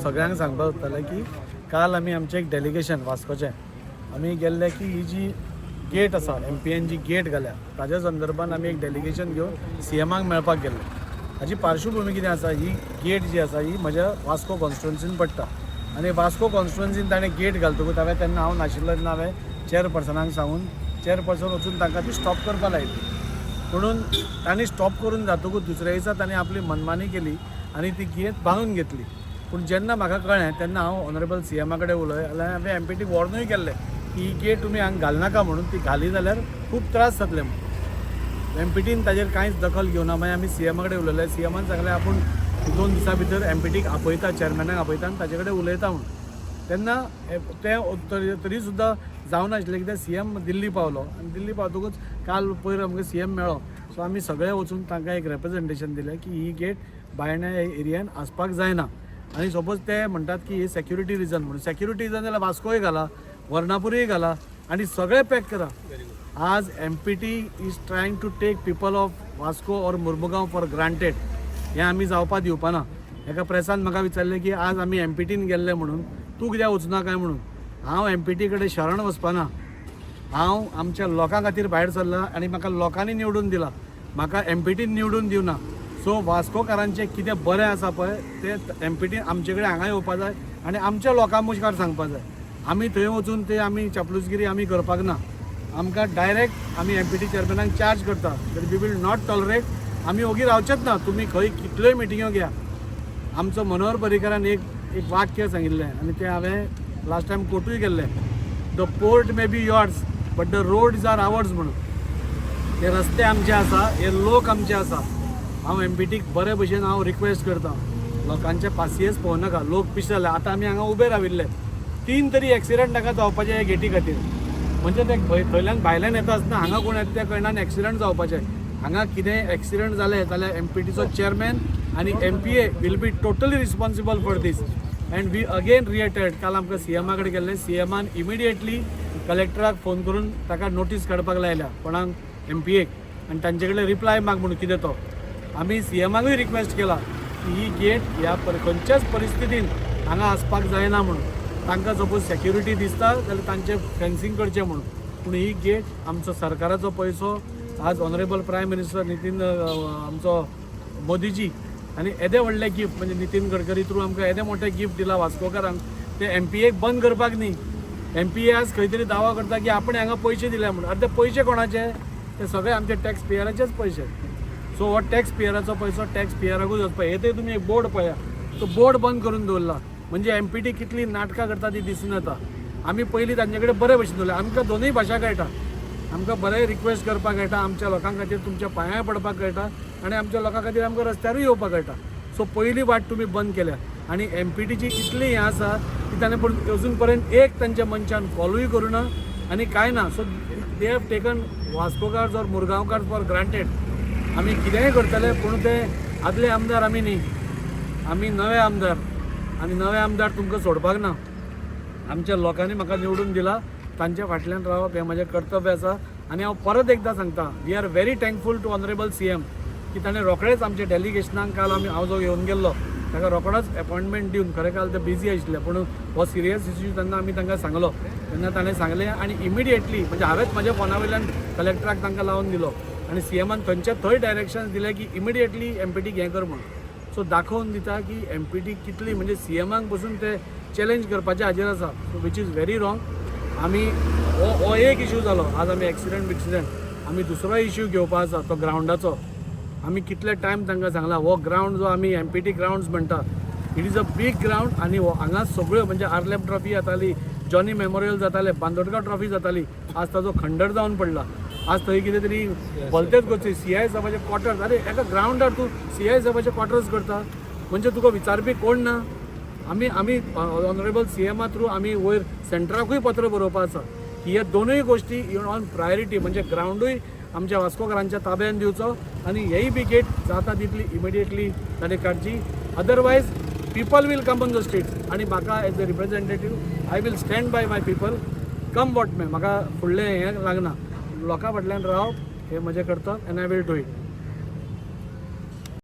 सगळ्यांक सांगपाक सोदतालें की काल आमी आमचें एक डेलिगेशन वास्कोचें आमी गेल्ले की ही जी गेट आसा, एमपीएन जी गेट घाल्या, ताज्या संदर्भान आमी एक डेलिगेशन घेवन सीएमाक मेळपाक गेल्ले. हाजी पार्श्वभुमी कितें आसा, ही गेट जी आसा ही म्हज्या वास्को कॉन्स्टिट्युन्सीन पडटा आनी वास्को कॉन्स्टिट्युन्सीन ताणें गेट घालतकूच हांवें तेन्ना हांव नाशिल्लो तेन्ना हांवें चेअरपर्सनाक सांगून चेअरपर्सन वचून तांकां ती स्टॉप करपाक लायली. म्हणून तांणी स्टॉप करून जातकूच दुसऱ्या दिसा तांणी आपली मनमानी केली आनी ती गेट बांदून घेतली. पूण जेन्ना म्हाका कळ्ळें तेन्ना हांव ऑनरेबल सीएमा कडेन उलय जाल्यार हांवें एमपीटीक वॉर्नूय केल्लें की ही गेट तुमी हांगा घालनाका म्हणून, ती घाली जाल्यार खूब त्रास जातले म्हणून. एमपीटीन ताजेर कांयच दखल घेवना. मागीर आमी सीएमा कडेन उलयले. सीएमान सांगलें, आपूण 2 दिसां भितर एमपीटीक आपयता, चेअरमॅनाक आपयता आनी ताजे कडेन उलयता म्हणून. तेन्ना तें तरी तरी सुद्दां जावनाशिल्लें कित्याक सीएम दिल्ली पावलो आनी दिल्ली पावतकूच काल पयर आमकां सीएम मेळ्ळो. सो आमी सगळे वचून तांकां एक रेप्रेजेंटेशन दिलें की ही गेट बायणा एरियान आसपाक जायना. आनी सपोज ते म्हणटात की ही सेक्युरिटी रिजन म्हणून, सेक्युरिटी रिजन जाल्यार वास्कोय घाला, वर्णापुरूय घाला आनी सगळे पॅक करा. आज MPT is trying to take people of Vasco or Mormugao for granted. हें आमी जावपा दिवपाना. एका प्रेसान म्हाका विचारलें की आज आमी एमपीटीन गेल्ले म्हणून तूं कित्याक वचना काय म्हणून. हांव एमपीटी कडेन शरण वचपाना. हांव आमच्या लोकां खातीर भायर सरला आनी म्हाका लोकांनी निवडून दिला, म्हाका एमपीटीन निवडून दिवना. सो वास्कोकारांचें कितें बरें आसा पळय तें एमपीटीन आमचे कडेन हांगा येवपा जाय आनी आमच्या लोकां मुखार सांगपा जाय. आमी थंय वचून ते आमी चापलूसगिरी आमी करपाक ना. आमकां डायरेक्ट आमी एमपीटी चेअरमॅनाक चार्ज करता. We will not tolerate. आमी ओगी रावचेच ना. तुमी खंय कितल्योय मिटिंग्यो घ्या. आमचो मनोहर पर्रीकारान एक एक वाक्य सांगिल्लें आनी तें हांवें लास्ट टायम कोटूय केल्लें, "The port may be yours, but the roads are ours" म्हणून. हे रस्ते आमचे आसा, हे लोक आमचे आसा. हांव एमपीटीक बरे भशेन हांव रिक्वेस्ट करता, लोकांचे पासियेंस पळोवं नाका. लोक पिशे जाले. आतां आमी हांगा उबे राविल्ले, तीन तरी एक्सिडंट हांगा जावपाचे हे गेटी खातीर. म्हणजे ते थंयल्यान भायल्यान येता आसतना हांगा कोण येता तें कळना आनी एक्सिडंट जावपाचे. हांगा कितें एक्सिडंट जालें जाल्यार एमपीटीचो चेअरमॅन आनी MPA will be totally responsible for this. And we again reiterate, काल आमकां सीएमा कडेन गेल्ले. सीएमान इमिडिएटली कलेक्टराक फोन करून ताका नोटीस काडपाक लायल्या, कोणाक, एमपीएक, आनी तांचे कडेन रिप्लाय माग म्हणून कितें तो. आमी सीएमाकूय रिक्वेस्ट केला की ही गेट ह्या खंयच्याच परिस्थितीन हांगा आसपाक जायना म्हणून. तांकां सपोज सेक्युरिटी दिसता जाल्यार तांचें फेन्सींग करचें म्हणून, पूण ही गेट आमचो सरकाराचो पयसो. आज ऑनरेबल प्रायम मिनिस्टर नितीन आमचो मोदीजी आनी येदें व्हडलें गिफ्ट, म्हणजे नितीन गडकरी थ्रू आमकां येदें मोठें गिफ्ट दिलां वास्कोकारांक, तें एमपीएक बंद करपाक न्ही. एमपीए आज खंय तरी दावा करता की आपण हांगा पयशे दिले म्हणून. आरे, ते पयशे कोणाचे? ते सगळे आमचे टॅक्स पेयराचेच पयशे. सो हो टॅक्स पेयराचो पयसो टॅक्स पेयराकूच वचपा. हे ते तुमी एक बोर्ड पळया, तो बोर्ड बंद करून दवरला. म्हणजे एमपीटी कितली नाटकां करता ती दिसून येता. आमी पयलीं तांचे कडेन बरे भशेन उलयले. आमकां दोनूय भाशा कळटा, आमकां बरें रिक्वेस्ट करपाक कळटा, आमच्या लोकां खातीर तुमच्या पांयां पडपाक कळटा आनी आमच्या लोकां खातीर आमकां रस्त्यारूय येवपाक कळटा. सो पयली वाट तुमी बंद केल्या आनी एमपीटीची इतली हें आसा की ताणें पूण अजून पर्यंत एक तांच्या मनशान कॉलूय करूं ना आनी कांय ना. So they have taken Vascokars or Murgaonkar for granted. आमी कितेंय करतले, पूण ते आदले आमदार आमी न्ही, आमी नवे आमदार आनी नवे आमदार तुमकां सोडपाक ना. आमच्या लोकांनी म्हाका निवडून दिला, तांच्या फाटल्यान रावप हें म्हजें कर्तव्य आसा. आनी हांव परत एकदां सांगता, we are very thankful to honourable CM की ताणें रोखडेच आमच्या डेलिगेशनाक, काल आमी हांव जो घेवन गेल्लो ताका रोखडोच एपॉयंटमेंट दिवन, खरें काल ते बिजी आशिल्ले, पूण हो सिरियस इश्यू तेन्ना आमी तांकां सांगलो तेन्ना ताणें सांगलें आनी इमिडिएटली, म्हणजे हांवेंच म्हज्या फोना वयल्यान कलेक्टराक तांकां लावन दिलो आनी सीएमान थंयच्या थंय डायरेक्शन दिलें की इमिडिएटली एमपीटीक हें कर म्हणून. सो दाखोवन दिता की एमपीटी कितली, म्हणजे सीएमाक बसून ते चॅलेंज करपाचे हाजेर आसा, so which is very wrong. आमी हो हो एक इशू जालो. आज आमी एक्सिडंट बिक्सिडंट, आमी दुसरो इश्यू घेवपा आसा, तो ग्रावंडाचो. आमी कितले टायम तांकां सांगला, हो ग्रावंड जो आमी एमपीटी ग्रावंड म्हणटा, it is a big ground आनी हो हांगा सगळ्यो, म्हणजे आर्लेम ट्रॉफी जाताली, जॉनी मेमोरियल जाताले, बांदोडकर ट्रॉफी जाताली. आज ताजो खंडर जावन पडला. आज थंय कितें तरी भलतेच गोष्टी, सीआयएसएफाचे क्वॉर्टर्स. अरे, एका ग्रावंडार तूं सीआयएसएफाचे क्वॉर्टर्स करता म्हणजे तुका विचारपी कोण ना. आमी आमी ऑनरेबल सीएमा थ्रू आमी वयर सेंट्राकूय पत्र बरोवपा आसा की हे दोनूय गोष्टी ऑन प्रायोरिटी, म्हणजे ग्रावंडूय आमच्या वास्कोकारांच्या ताब्यान दिवचो आनी हेय बी गेट जाता तितली इमिडिएटली ताणें काडची. Otherwise people will come on the streets आनी म्हाका as a representative, I will stand by my people, come what may. म्हाका फुडलें हें लागना. लोकां फाटल्यान रावप हें म्हजें कर्तव्य and I will do it.